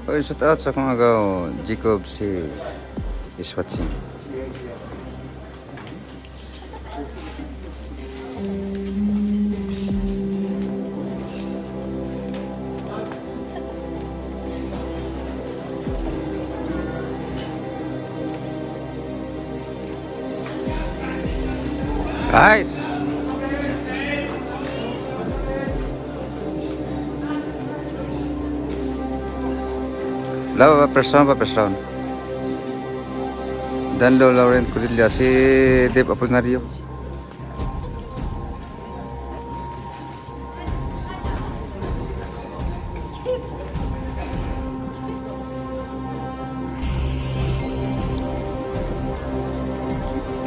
Oy, shout out sa akong agaw, Jacob si is watching. Nice! Love pa person pa person. Danlo Laurent Codilla si Dave Apolinario.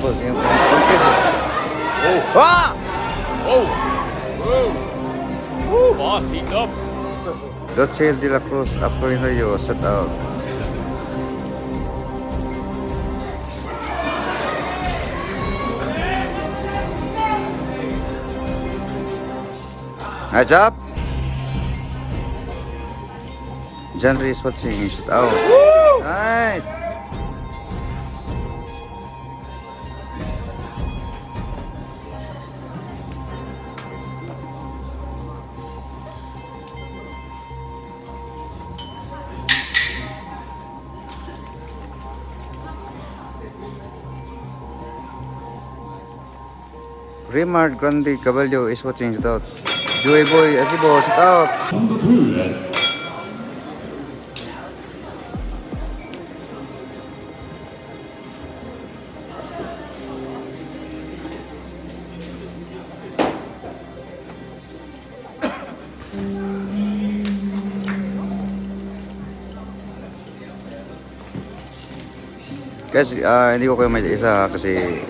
Pues, yung- Oh, Ah! oh, whoa. Woo, boss, heating up. Dotzel de la Cruz Apolinario set out. Nice job. John is watching. Shout out. Nice. Remar Grande Cabello is watching. Shout out. Joey Boy Asibo. Shout out. Number 2. Guys, hindi ko kayo may isa kasi.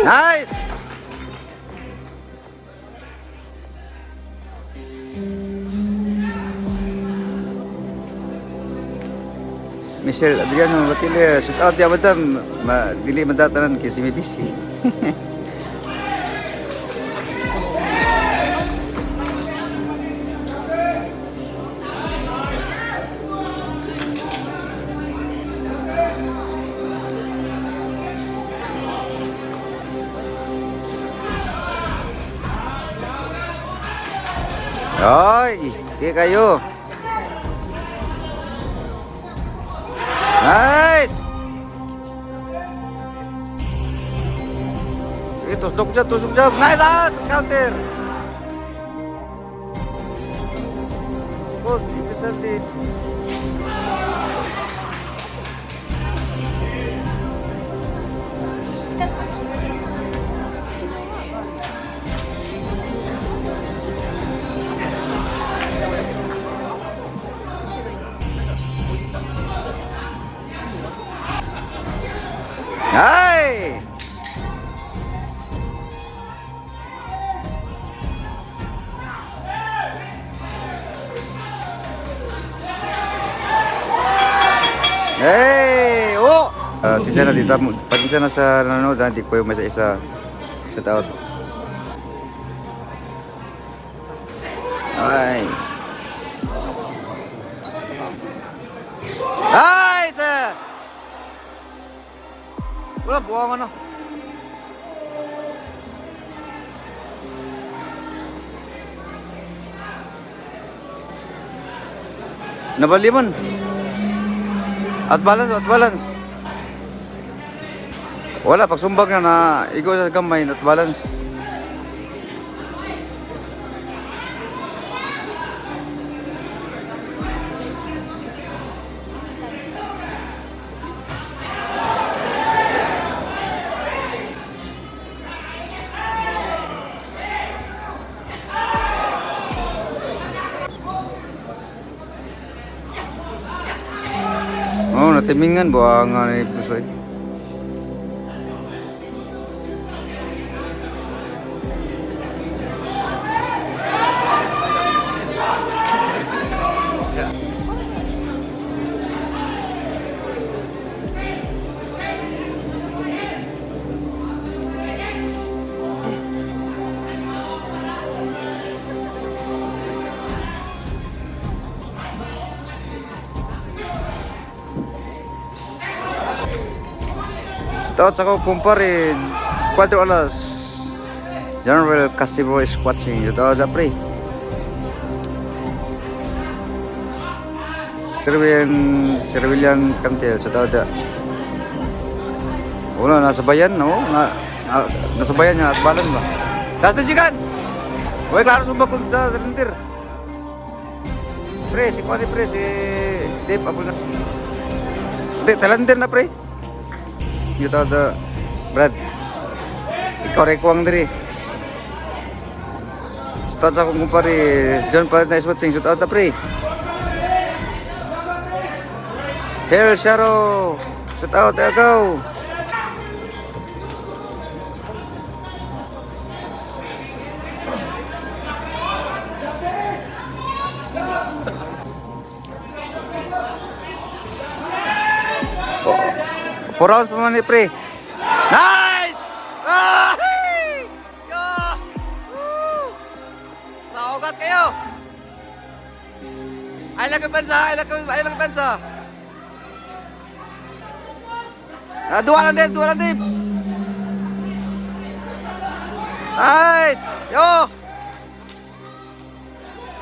Nice! Michelle Adriano Batille, shout out ya madam. Ma, dili madatanan kay si busy. Ay, di kayo. Nice! Sige, tusok siya, tusok siya. Nice out! Counter! Cold, ipisaldi. Ay! Hey! Oh! Sinsya na dito. Pasensya na sa nanonood, ha. Hindi ko yung may isa. Shout out. Nice. Nice! Wala, buwangan na. Nabali man. At balance, at balance. Wala, pagsumbag na na, ikaw sa gamay, at balance. Timingan buang ni Pusoy. Shout out sa akong kumpare, Cuatro Alas. General Casibo is watching. Shout out pre. Sir Sir William Cantel, shout out. Una, nasa bayan, no? Nasa bayan niya, at balan ba? Last 10 seconds! Uy, klaro sumbag kung sa cylinder. Pre, si Kwani pre, si Dave, abol na. Hindi, talander na pre. Ito da, Brad. Ikaw rin kuwang diri. Shout out sa akong kumpare, John Palit na is watching. Shout out na pre. Hell Sharo. Shout out, agaw. Four rounds pa man ni pre. Nice! Ah! Hey! Yo! Woo! Sa ugat kayo! Ay lang yung pensa! Ay lang ay lang yung pensa! Ah, duwa lang din! Duwa lang din! Nice! Yo!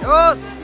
Yos!